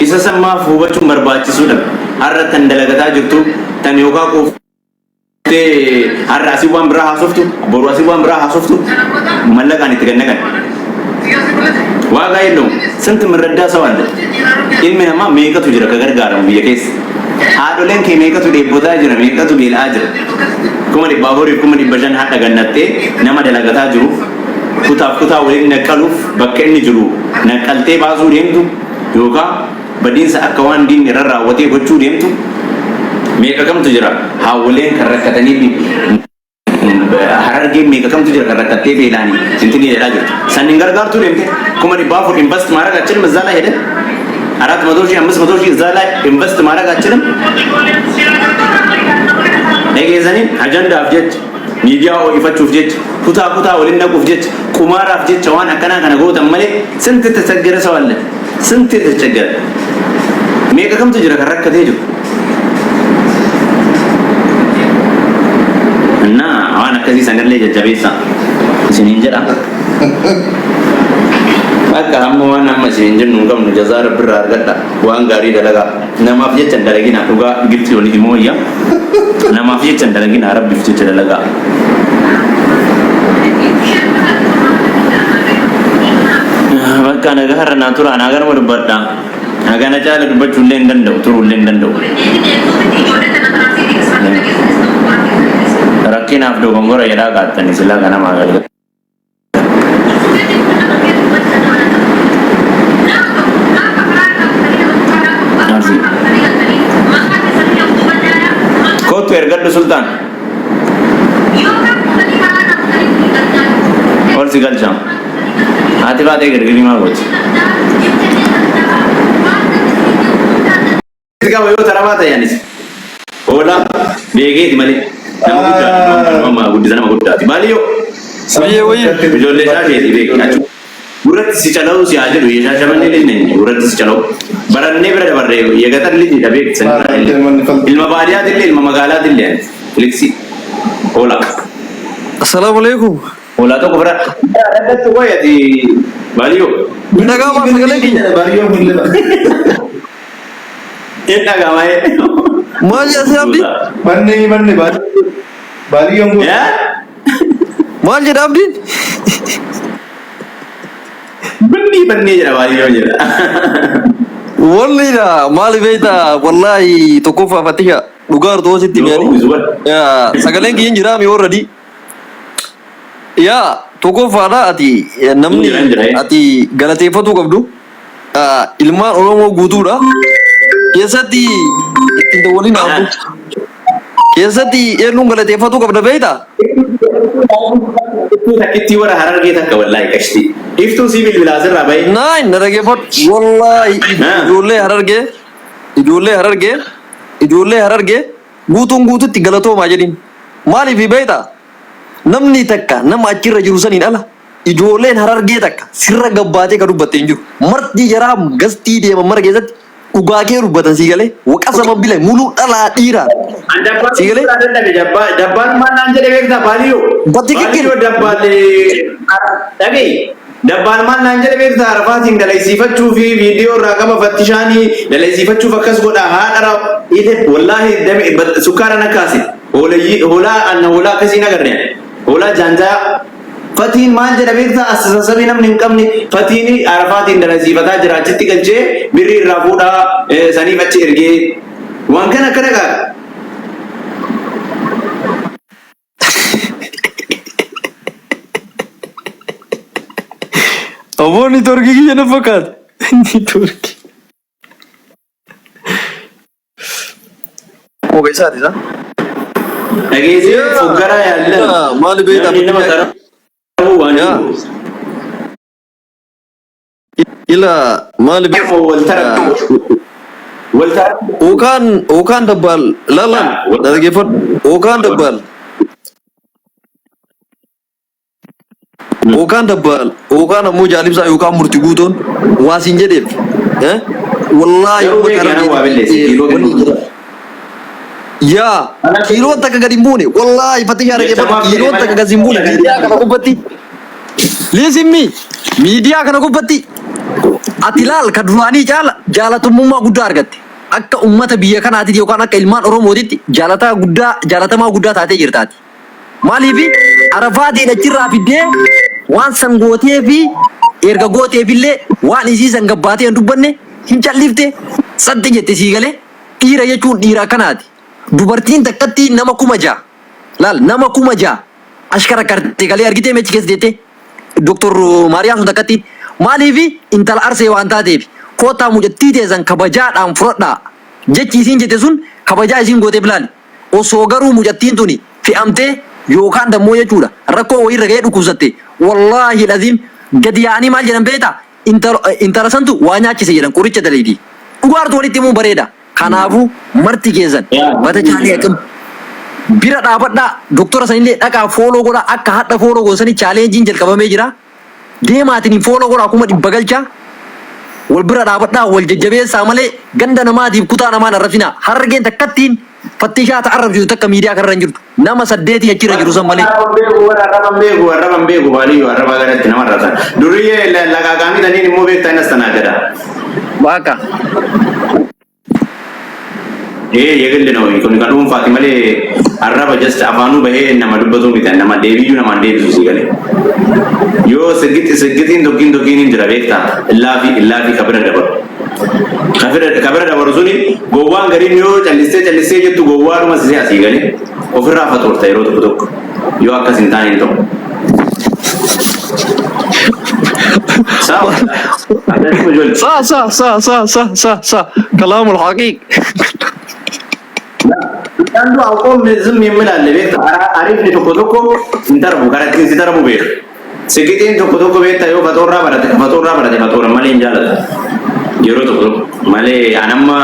Isa san maaf hubachuun barbaachisuu dhabe? Har'a tan dalagataa jirtu tan yookaa quuftee har'a asii waan biraa haasoftu, boru asii waan biraa haasoftu mallaqaan itti gad naqan. ዋጋ የለውም። ስንት የምረዳ ሰው አለ። Ilmi namaa meeqatu jira ka gargaaramu biyya keessa. Haadholeen kee meeqatu dheebotaa jira, meeqatu beela'aa jira. 400,000 500,000 hadha gannattee nama dalagataa jiruuf kutaaf kutaa waliin naqqaluuf bakka inni jiru naqqaltee baasuu deemtu yookaan badiinsa akka waan diinni irra raawwatee gochuu deemtu meeqa kamtu jira. Haawwoleen kan rakkatanii Harargeen meeqa kamtu jira kan rakkattee beelaanii intini jedhaa jirtu. Sanniin gargaartuu deemte 400,000 invest ማድረግ አችልም እዛ ላይ ሄደን 400,000 500,000 እዛ ላይ invest ማድረግ አችልም። Dhageessaniin ajandaaf jecha, miidiyaa ho'ifachuuf jecha, kutaa kutaa waliin naquuf jecha, qumaaraaf jecha waan akkanaa kana gootan malee ስንት የተቸገረ ሰው አለ። ስንት የተቸገረ meeqa kamtu jira kan rakkatee jiru. እና waan akkasii sanallee jajjabeessa isiniin jedha. Akka amma waan amma isiniin jennu hin qabnu, jazaa Rabbirraa argadha. Waan gaarii dalagaa. Namaaf jecha hin dalagina, dhugaa gilxi olii himoo wayya. Namaaf jecha hin dalagina, Rabbiif jecha dalagaa. Bakka nagaa har'a naa tura, anaa ganuma dubbadha. Hagana caala dubbachuu illee hin danda'u, turuu illee hin danda'u. Rakkinaaf dogongora jedhaa kaattanii silaa ganamaa galgala. Arsii. Kottu ergadhu Sultaan. Ol si galcha. Haati baatee girgirii maal gooti? Qaba yoo tarabaa ta'e anis. Hoolaa beekeeti malee. Nama guddaati. Nama guddisa, nama guddaati. Baaliyyoo. Wayyee wayyee. Ijoollee shaasheeti beeki. Achi gurratti si cala'u si haa jedhu, የሻሸመኔ ልጅ ነኝ። Gurratti si cala'u. Barannee bira dabarree የገጠር ልጅ dha beekti sanirraa illee. Ilma baadiyaatillee ilma magaalaatillee ani. Filiksi. Hoolaa. Assalaamu alaikum. Hoolaa tokko bira. Dhadhattu qoy ati baaliyyoo. Nagaa maa sagalee kiyya. Hin dhaga'ama. Maal jedha si Abdi? Manni manni baadiyyoon kun Yaa? Maal jedha Abdiin? Bannii bannee jedha, baaliyyoo jedha. Walliidha maali beektaa, wallaahi tokkoffaa fattisha dhugaa ortoo sitti Yoo mi'ani. zubar. Sagaleen kiyya hin jiraa mi already? Yaa tokkoffaadha ati namni Hin jira, hin jira. Ati galateeffatuu qabdu ilmaan Oromoo guutuudha. Keessatti ittiin waliin haaftu. Keessatti eenyuun galateeffatuu qabda beektaa? Iftuu takkittii warra Harargee takka, wallaahi qashtii. Iftuu sii bilbilaa asirraa bahe. Naan na dhaggeeffadhu. Wallaahi ijoollee Harargee, ijoollee Harargee, ijoollee Harargee guutuun guututti galatoomaa jedhin. Maaliif beektaa? Namni takka nama achirra jiru saniin ala ijoolleen Harargee takka sirra gabbaatee ka dubbatte hin jiru. Marti jaraa gastii deeman mara keessatti dhugaa kee dubbatan, sii galee waqasama bile muluu dhalaa dhiiraa. An dabbaan Sii galee? dadhabe, dabbaan maal naan jedhe beektaa baaliyyoo? Batikikkil. Baaliyyoo, dabbaalee dhaga'i. Dabbaan maal naan jedhe beektaa? Arafaatiin dalaysiifachuu fi viidiyoo irraa qaba fattishaanii dalaysiifachuuf akkas godha haadha ite, wallaahi dame sukkaara na kaase. Hoolayyii hoolaa anna hoolaa akkasii hin agarre. Hoolaa jaanjaa Fatiin maal jedha beektaa? Assasabii namni hin qabne Fatiin Arafaatiin dalaysiifataa jira, achitti galchee birrii irraa fuudhaa saniif achi ergee waan kana akkana qaa. Obbo niitoorkii kiyya na fakkaata. Niitoorkii. Kophee isaati isaa. Dhageessee foggaraa yaallan. Maali beektaa? Namni nama tarabuu waan jiru. Ila maali beektaa? Wal tarabuu. Wal tarabuu. Okaan okaan dabbaal laal na dhaggeeffadhu. Okaan dabbaal. Yookaan dabbaal yookaan ammoo jaalibsaa yookaan murti guutuun waa siin jedheef. Wallaahi Garuu uummata beeki anaa waa balleesse kiiloo wanni kennu. jira. Yaa kiiloon takka gadi hin buune, wallaahi fatishaa dhaggeeffadhu, Jechamaaf jedhe kiiloon takka malee. gadi hin buune miidiyaa kana gubbatti. Listen me, miidiyaa kana gubbatti Ati laal ka duraanii caala jaalatamummaa guddaa argatte. Akka ummata biyya kanaatitti yookaan akka ilmaan Oromootitti jaalataa guddaa jaalatamaa guddaa taatee jirta ati. Maaliif Arafaatiin achirraa fiddee waan san gootee fi erga gooteefillee waan isii san gabbaatee hin dubbanne hin callifte saxxi jette sii galee dhiira jechuun dhiira akkanaati. Dubartiin takkatti nama 6000 laal nama 6000 ashkarakarte galee argitee mechi keessa teettee Doktor Maariyaam sun takkatti maaliif intala Arsee waan taateef koottaa mucattii teessan kabajaadhaan fudhadhaa jechi isiin jette sun kabajaa isiin gooteef laali. Osoo garuu mucattiin tuni fe'amtee yookaan dammoo jechuudha rakkoo wayiirra ga'ee dhukkubsatte wallaahi laziim gadi yaa'anii maal jedhan beektaa intala santu waa nyaachise jedhan qoricha daleeydi. Dhugaartu walitti himuun bareeda. Kanaafuu marti keessan batachaalee aqim bira dhaabadhaa doktora sanillee dhaqaa fooloo godhaa akka hadha fooloo goosanii chaaleenjiin jalqabamee jira. Deemaatiin fooloo godhaa 100,000 galchaa. Wal bira dhaabadhaa wal jajjabeessaa malee ganda namaatiif kutaa namaan arrabsinaa. Harargeen takkattiin fattishaa ta arrabsitu takka miidiyaa kanarra hin jirtu. Nama saddeetii achirra jiru san malee. Arraban beeku warra arraban beeku arraban beeku baaliyyoo arraba garatti nama arrabsan. Duriyyee laqaaqaamii taniin immoo beektaa innas tanaa gada. Waaqa. Ee yegalli ነው kun kan dhuunfaati malee arraba just afaanuu bahee nama dubbatuu miti nama deebiyyuu namaan deebisu si galee. Yoo sigixi sigixiin tokkiin tokkiin hin jira beektaa illaafi illaafi kabira dabaru. Kabira dabaru suni gowwaan gariin yoo callistee callistee jettu gowwaadhuma si asii galee ofirraa faxoorta yeroo tokko tokko yoo akkas hin taane hin ta'u. Sawa. صح صح صح صح صح صح صح كلام الحقيق አንዱ አውቆም ዝም የሚል አለ። ቤት አሪፍni tokko tokko hin darbu karaa ittiin si darbu beeku. Siqixiin tokko tokko beektaa yoo faxoorraa barate faxoorraa barate faxoora malee hin jaalatu. Yeroo tokko tokko malee an amma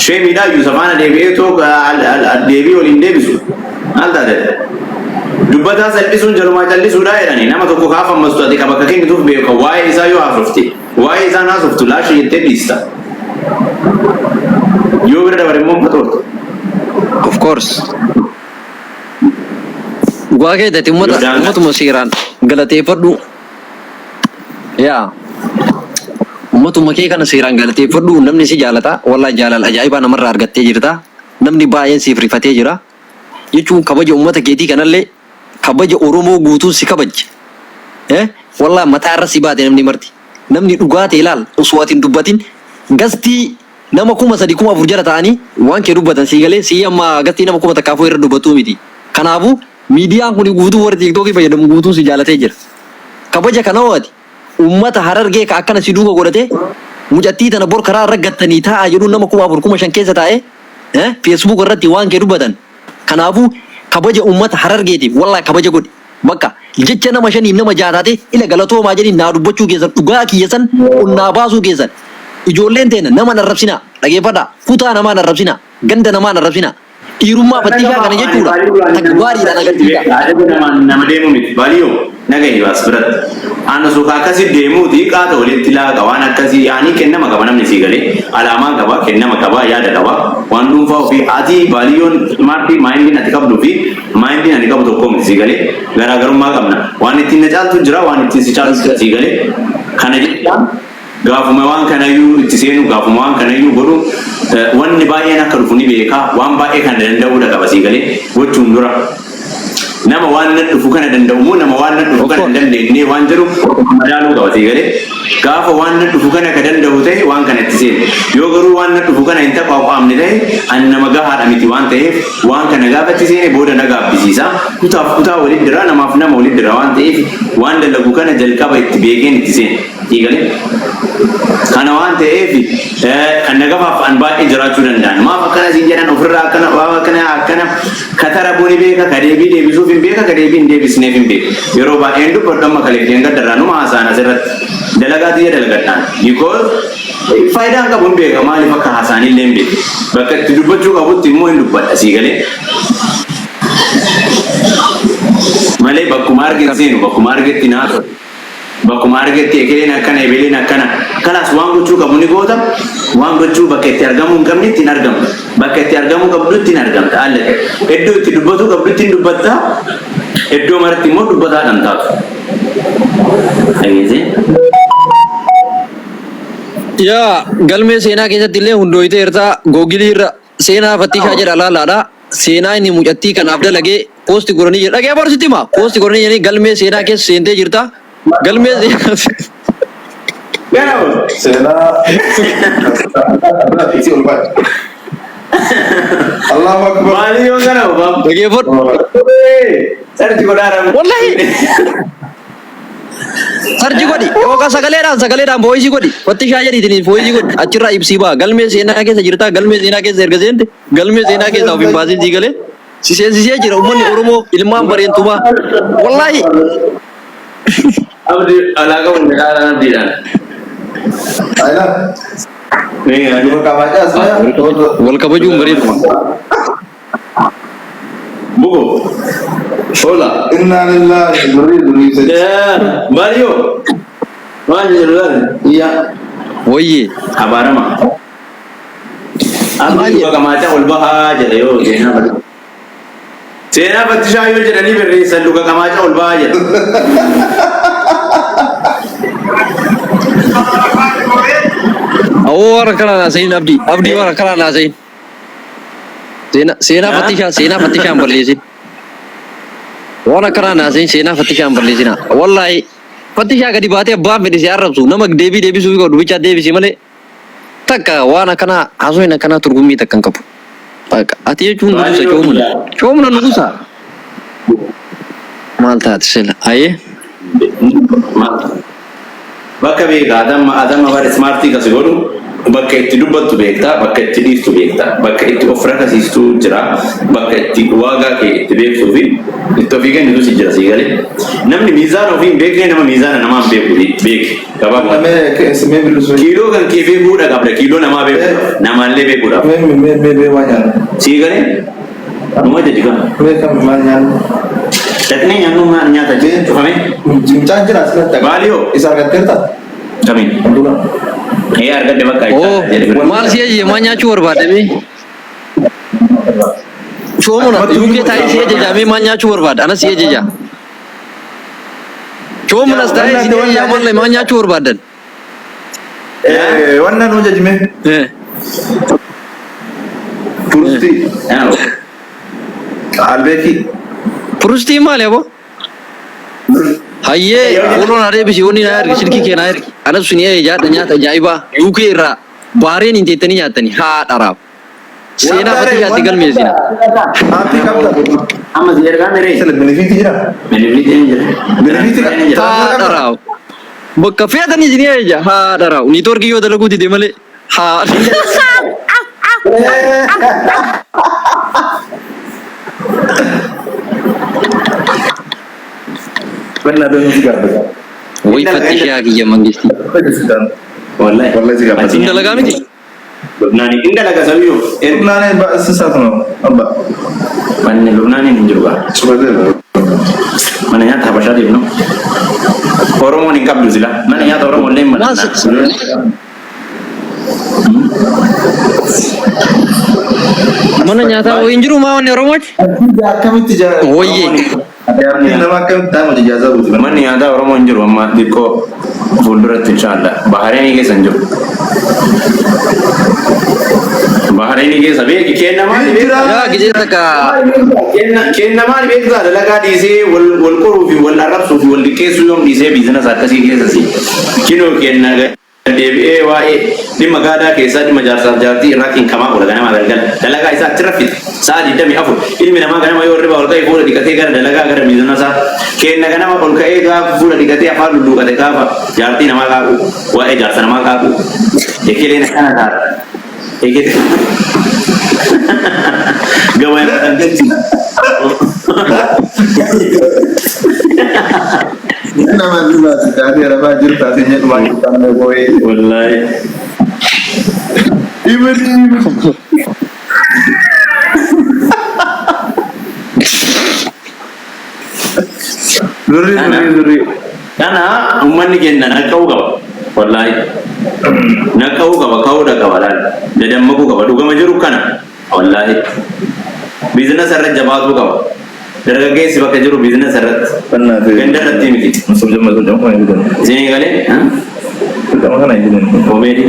sheemiidhaa iyyuu safaana deebi'ee too deebii waliin deebisu. Maal taate? Dubbataa salphisuun jalumaa callisuudhaa jedhani nama tokko kaaf ammastu ati ka bakka kennituuf beeka waa'ee isaa yoo haasofte waa'ee isaan haasoftu laasha jettee dhiista. Yoo bira dabare immoo faxoorta. Of course. Dhugaa keetati ummata Yoo daangaa ummatuma seeraan galateeffadhu. Yaa ummatuma kee kana seeraan galateeffadhu namni si jaalata wallahi jaalala ajaa'ibaa namarraa argattee jirta. Namni baay'een siif rifatee jira. Jechuun kabaja ummata keetii kanallee kabaja Oromoo guutuun si kabajje. Eh wallahi mataa irra si baate namni marti. Namni dhugaa ta'e ilaal osoo ati hin dubbatin gastii nama 3000 4000 jala ta'anii waan kee dubbatan sii galee sii amma gastii nama 1000 irra dubbatuu miti. Kanaafuu miidiyaan kun guutuu warri tiiktookii fayyadamu guutuun si jaalatee jira. Kabaja kana hoo ati ummata Harargee ka akkana si duuka godhatee mucattii tana bor karaa irra gattanii taa'aa jedhuun nama 4000 5000 keessa taa'ee Facebook irratti waan kee dubbatan. Kanaafuu kabaja ummata Harargeetiif wallahi kabaja godhi. Bakka jecha nama shaniif nama jaha taatee ila galatoomaa jedhi naa dubbachuu keessan dhugaa kiyya san ol naa baasuu keessan. Ijoolleen teena nama hin arrabsinaa dhageeffadhaa kutaa namaa hin arrabsinaa ganda namaa hin arrabsinaa. Dhiirummaa fattishaa kana jechuudha takbaariidhaan agarsiisaa. Ajaja namaan nama deemu miti. Baaliyyoo nagahi baas biratti. Ana suuka akkasi deemuuti qaata walitti laaqa waan akkasii yaanii kennama qaba namni sii galee alaamaa qaba kennama qaba yaada qaba waan dhuunfaa ofii ati baaliyyoon smaartii maayindiin ati qabduu fi maayindiin ani qabu tokko miti sii galee garaagarummaa qabna waan ittiin na caaltu jira waan ittiin si caaltu jira sii galee kana jechaan Gaafuma waan kanayyuu itti seenu, gaafuma waan kanayyuu godhu, wanni baay'een akka dhufu ni beeka, waan baay'ee kana danda'uudha qaba sii galee gochuun dura. Nama waan nan dhufu kana danda'u moo nama waan nan dhufu kana hin dandeenye waan jedhu madaaluu qaba sii galee. Gaafa waan nan dhufu kana ka danda'u ta'e waan kana itti seenu. Yoo garuu waan nan dhufu kana hin taqwaaqwaamne ta'e an nama gahaadha miti waan ta'eef waan kana gaafa itti seene booda na gaabbisiisa. Kutaaf kutaa walitti dira namaaf nama walitti dira waan ta'eef waan dalagu kana jalqaba itti beekeen itti seena. Sii galee? Kana waan ta'eef kan na gafaaf an baay'ee jiraachuu danda'an. Maaf akkana siin jedhan ofirraa akkana waan akkana akkana ka tarabuu ni beeka ka deebii deebisuuf hin beeka ka deebii hin deebisneef hin beeka. Yeroo baay'een dubbadhu amma kaleef dheengaddarraa numa haasa'an asirratti. Dalagaa tiyya dalagadhaan. Because faayidaan qabu hin beeka maaliif akka haasa'an illee hin beeka. Bakka itti dubbachuu qabutti immoo hin dubbadha sii galee. Malee bakkuma arge hin seenu bakkuma argetti naa tolu. Bakkuma argetti ekeleen akkana ebeleen akkana. Kalaas waan gochuu qabu ni goota. Waan gochuu bakka itti argamuu hin qabnetti hin argamta. Bakka itti argamuu qabdutti hin argamta. Allaqe. Iddoo itti dubbatuu qabdutti hin dubbatta. Iddoo maratti immoo dubbataadha hin taatu. Dhageessee? Yaa galmee seenaa keessatti illee hundooyteerta googilii irra seenaa fattishaa jedha laalaadha. Seenaa inni mucattii kanaaf dalagee poosti godhanii jira. Dhagee barsitti hima. Poosti godhanii jiranii galmee seenaa keessa seentee jirta. Galmee seenaa. Gara Seenaa. Itti ol baate. Allahu Akbar. Maali yoo kana baab. Dhageeffadhu. Sarji godhaa rabu. Wallahi. Sarji godhi yookaan sagaleedhaan sagaleedhaan voice godhi. Fattishaa jedhiitiin voice godhi. Achirraa ibsii ba'a. Galmee seenaa keessa jirta. Galmee seenaa keessa erga seente galmee seenaa keessaa of hin baasin sii galee. Si seensisee jira uummanni Oromoo ilmaan bareentumaa. Wallahi. Abdi alaa qabu midhaan abdiidhaan. Ayla. Dua kamarnya aslinya. Wal kabajuun bareeduma. Buku. Hola. Inna lillahi durri durri saja. Mario. Maal jedhu laal? Iya. Wayyee. Abaarama. Abdi luka qamaachaa ol bahaa jedha yoo seenaa fattishaa. Seenaa fattishaa yoo jedhanii barreessan luka qamaachaa ol bahaa jedha. Awoo warra kanaan haasayin Abdii. Abdii warra kanaan haasayin. Seenaa seenaa fattishaa seenaa fattishaa hin balleessin. Waan akkanaan haasayin seenaa fattishaa hin balleessina. Wallaahi fattishaa gadi baatee abbaan fedhe si arrabsu nama deebii deebisuu fi qabdu bichaa deebisi malee takka waan akkanaa haasofni akkanaa turgummii takka hin qabu. Bakka ati jechuun nugusa coomuna. Coomuna nugusa. Maal taate sila ayee. Bakka beeka adamma adamma bara ismaartii kasi godhu bakka itti dubbattu beekta bakka itti dhiiftu beekta bakka itti of rakasiistu jira bakka itti waagaa kee itti beektuu fi itti ofii kennitu si jira sii galee namni miizaana ofii hin beekne nama miizaana namaa hin beeku beeki gabaabumatti. Mee mee bilisuu. Kiiloo kan kee beekuudha qabda kiiloo namaa beekuudhaaf namaallee beekuudhaaf Mee mee mee mee waan nyaannu. sii galee numa jajjigaa Mee kam maal nyaannu? dhaqnee nyaannu nyaata cufame Mucaan jira asirratti. Baaliyoo. Isa argatteerta? kamiin Dura. ee argadhe bakka Oo jedhe maal si ajaje maal nyaachuu barbaadame? Coomuna UK taa'ee si ajaja mee maal nyaachuu barbaada? Anas si ajaja. Coomunas taa'ee si ajaja maal maal nyaachuu barbaadan? Wannan nu jajime. Turistii. Albeekii. Purustii maali aboo? Hayyee fuuloo naa deebisi wanni naa ergi silkii kee naa ergi. Anas sun ajajaadha nyaata ajaa'ibaa UK irraa Bahareen hin teettanii nyaattanii haa dharaaf. Seenaa fattishaatti galmeessina. Aappii qabda. Amma si ergaa miree. Sila benefiitii jira. Benefiitiin jira. Benefiitii jira. Haa dharaaf. Bakka feetanii isin ajaja haa dharaaf. Niitoorkii yoo dalaguu dide malee haa. Bannaa deemuu si gaaffata. Way fattishaa kiyya mangistii. Wallahi. Wallahi si gaafata. Hin dalagaa miti. Lubnaani hin dalaga sabiyo. Lubnaaniin sisaatu abba. Manni Lubnaaniin hin jiru gaa. Mana nyaata Habashaa deemnu. Oromoon hin qabdu sila. Mana nyaata Oromoo illee hin Maal malanna. Mana nyaataa wayii hin jiru maa wanni Oromooti? Akkamitti jaa? Wayyee. Jaartiin nama akkamitti taa'u ijaazaa buuti. Manni nyaataa Oromoo hin jiru amma xiqqoo fuulduratti inshaalla. Bahareenii keessa hin jiru. Bahareenii keessa beeki kenna maali beektaa? Yaa gizee takka Kenna maali beektaa? Dalagaa dhiisee wal wal qoruu fi wal arrabsuu fi wal liqqeessuu yoom dhiisee business akkasii keessa si. Kinoo kenna deebi'ee waa'ee dhimma gaadaa keessaa dhimma jaarsaaf jaartii irraa kinkamaa oola ganama galgala. Dalagaa isaa achirra fixa. Sa'a 24 ilmi namaa ganama yoo hirriba ol ka'e fuula dhiqatee gara dalagaa gara business kenna ganama ol ka'ee gaafa fuula dhiqatee afaan lulluuqate gaafa jaartii namaa qaaqu waa'ee jaarsa namaa qaaqu ekeleen akkana taata. Ekelee gabayaa kan jechi. Nama dhibaati taatee rafaa jirta ati jedhu waan qabne boo'ee. Wallaahi. Ibidi ibidi. Durri durri durri. Kana uummanni keenya naqqa'uu qaba. Wallaahi. Naqqa'uu qaba, ka'uudha qaba laal. Dadammaquu qaba. Dhugama jiru kana. Wallaahi. Business irra jabaatuu qaba. Dargaggeessi bakka jiru business irratti. Bannaate. Ganda irratti miti. Masoo jama masoo jama kuma jedhamu. Isinii galee? Dirqama kana hin jedhan. Komeedii.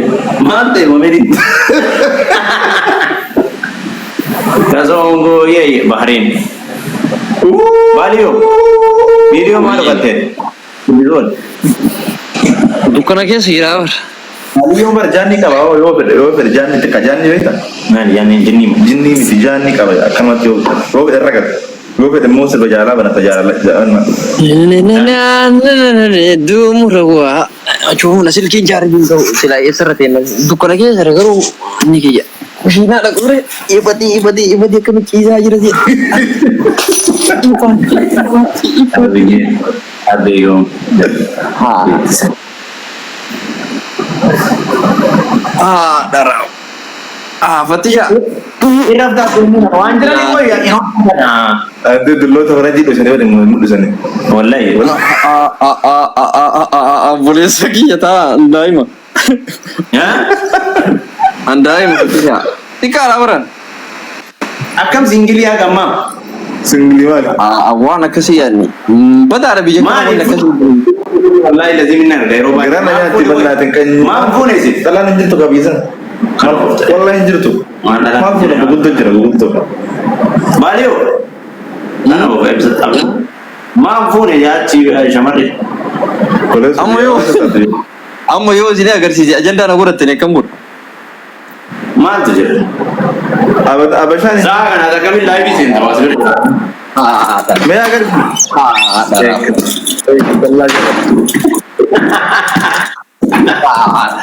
Maal ta'e komeediin? Kasongoo yee Bahrain. Baaliyoo. Viidiyoo maal dhufatte? Bilizoon. Dukkana keessa jira bar. Aliyyoo bar jaanni qaba yoo fedhe jaanni xiqqa jaanni beekta. Maali yaanni jinnii moo? Jinnii miti, jaanni qaba akkanumatti yoo fedhe irra gata. Yoo fedhe immoo sirba jaalaa banata jaalala jaalala. Duumura waa. Achuun silkiin chaarjiin ta'u silaa eessarra ta'e dukkana keessa jira garuu inni kiyya. Kushiinaa dhaqure ifatii ifatii ifatii akkamitti ciisaa jira jedhe. Abiyyee. Abiyyoo. Haa. Ah, dara. Ah, fattisha. Irra waan jiran immoo yaa Ante dulloota faranjii dhusanii waliin mul'isanii. Wallahi. Ah, ah, ah, ah, ah, ah, ah, ah, obboleessa kiyya taa daa'ima. An daa'ima fattisha. Xiqqaadha baran. Akkam single haa gammaa? Single maali? Ah, waan akkasii yaadni. Badaadha biyya kana Maali? wanni akkasii. Wallahi lazim inni arga yeroo baay'ee. Garaa na nyaatti bal'aatiin kan. Maal fuune isin? Dhalaan hin jirtu qabiisan. Wallahi hin jirtu. Waan dhalaan Maal fuudha guguddoo jira guguddoo. Baaliyoo. Nana of ibsa xabu. Maal fuune yaachi shamarri? Amma yoo isin agarsiise ajandaa na godhattani akkam godhu? Maaltu jira? Abashaan. Sa'a kana akkamiin live seenta waas bira? Ah, dara. Mee agarsiisi. Ah, dara.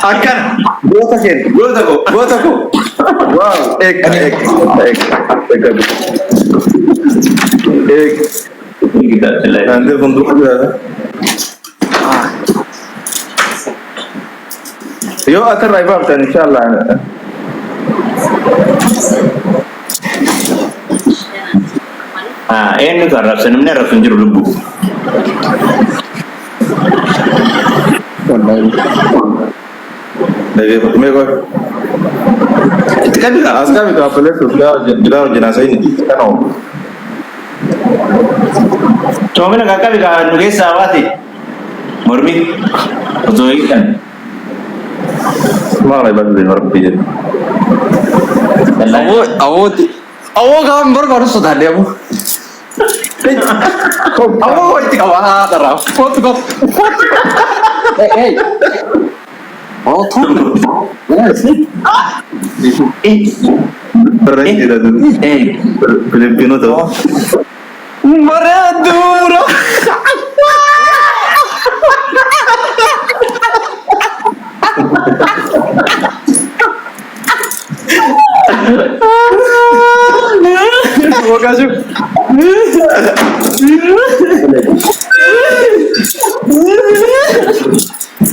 Akkana goota keenya. Goota koo. Goota koo. Wow, eegga eegga eegga eegga eegga. Ante fuuldura jira. Yoo atarraa ifaaftan inshallah. Ah, eenyutu arrabsa? Namni arrabsu hin jiru lubbu. Wallahi. Mee qoy. Itti qabi As qabi kaafaleessu biraa wajjin haasa'ini. Kana Toomina qaqqabi kaa nu keessaa baate. Mormi osoo hiikan. Maal ibadde rabbi jedhu. Awoo awooti. Awoo gaafa barbaadu sodaadhe aboo. Awoo walitti qaba haa dharraa. Kootu kootu. Kootu. Hey hey. Oh tuh. Barreessiidha. Filipiinota. Bareedduu bro. Wakaashu.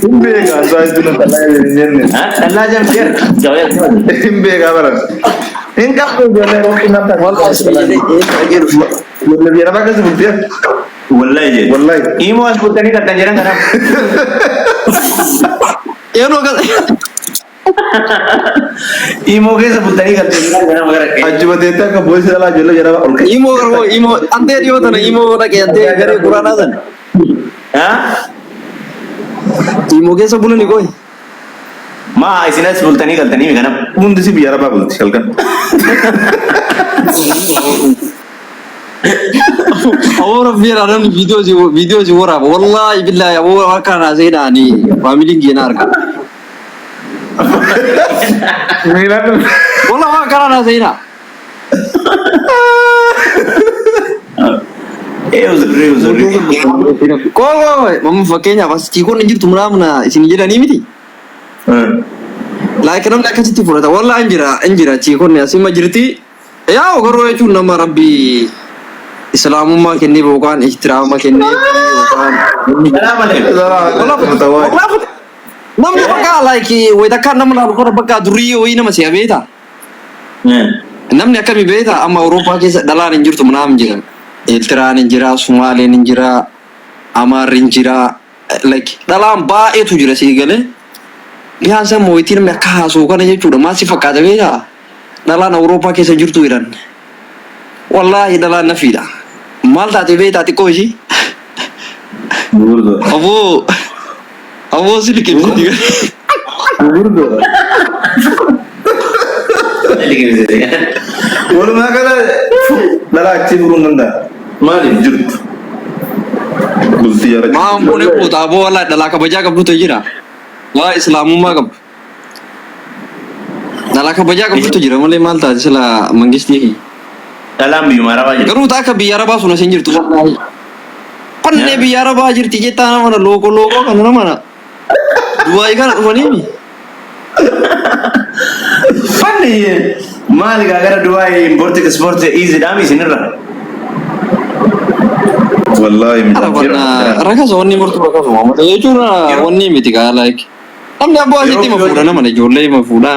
Hin beekaa isaa jechuun dhalaa hin jenne. Dhallaa jamseer. Hin beekaa baran. Hin qabdu ijoollee yeroo nafta. Wallahi jedhee. Ijoollee biyya lafaa keessa bultee. Wallahi jedhe. Wallahi. Imoo as bultanii takkan jedhan kanaaf. Yeroo kan Imoo keessa bultanii galtee jedhan kanaaf gara qe'ee. Ajjiba teettee akka boo'isi dhalaa ijoollee biyya lafaa ol ka'e. Imoo garuu imoo antee dhiyoo tana imoo dhaqee antee garee quraanaa sana. Imoo keessa bulani qoy. Maa isin as bultanii galtanii mi kanaaf? Hundi si biyya arabaa bulti halkan. Awoo rabbi jedhaa namni viidiyoo si waraaba. Wallaahi billaahi awoo harka naa seenaani faamiliin keenya harka. Miilaan Wallaahi waan kana naa seenaa. Ee uzurri uzurri. Koo koo mamma fakkeenyaaf as chiikoon hin jirtu muraamna isin jedhanii miti. Like namni akkasitti fudhata. Wallaahi hin jira hin jira chiikoonni asima jirti. Yaa garuu jechuun nama rabbi islaamummaa kenneef yookaan ihtiraama kenneef yookaan Salaam alaikum. Wallaahi namni bakka like wayita akka nama laalu kana bakka durii wayii nama si'a beektaa? Namni akkamii beektaa? Amma Awurooppaa keessa dhalaan hin jirtu manaam jira. Eertiraan hin jira, Sumaaleen hin jira, Amaarri hin jira. Like dhalaan baay'eetu jira sii galee. Biyaan san mooyitii namni akka haasa'u kana jechuudha. Maal si fakkaata beektaa? Dhalaan Awurooppaa keessa jirtu jedhan. Wallaahi dhalaan nafiidha. Maal taate beektaa xiqqoo ishii? Aboo Aboo si liqimsiti. Gurguddoodha. Walumaa gala dhalaa achii fuudhuu hin danda'a. Maali? Jirtu. Bultii jaarachuu. Maa fuudhee fuuta aboo wallaahi dhalaa kabajaa qabdutu jira. Waa islaamummaa qabdu. Dhalaa kabajaa qabdutu jira malee maal taate sila mangistii kiyya. Dhalaan biyyuma arabaa jirti. Garuu taa akka biyya arabaa sun as hin jirtu wallaahi. Qonnee biyya arabaa jirti jettaa nama na lookoo lookoo kana nama na. Dubaayii kana dhufanii Fanni maali gaa gara Dubaay import export easy dhaami isinirra. Wallaahi Ara miti. qonna rakasa wanni murtu rakasuma malee jechuun wanni miti gaa like. Namni abbaa asitti ma fuudha nama ijoollee ma fuudha.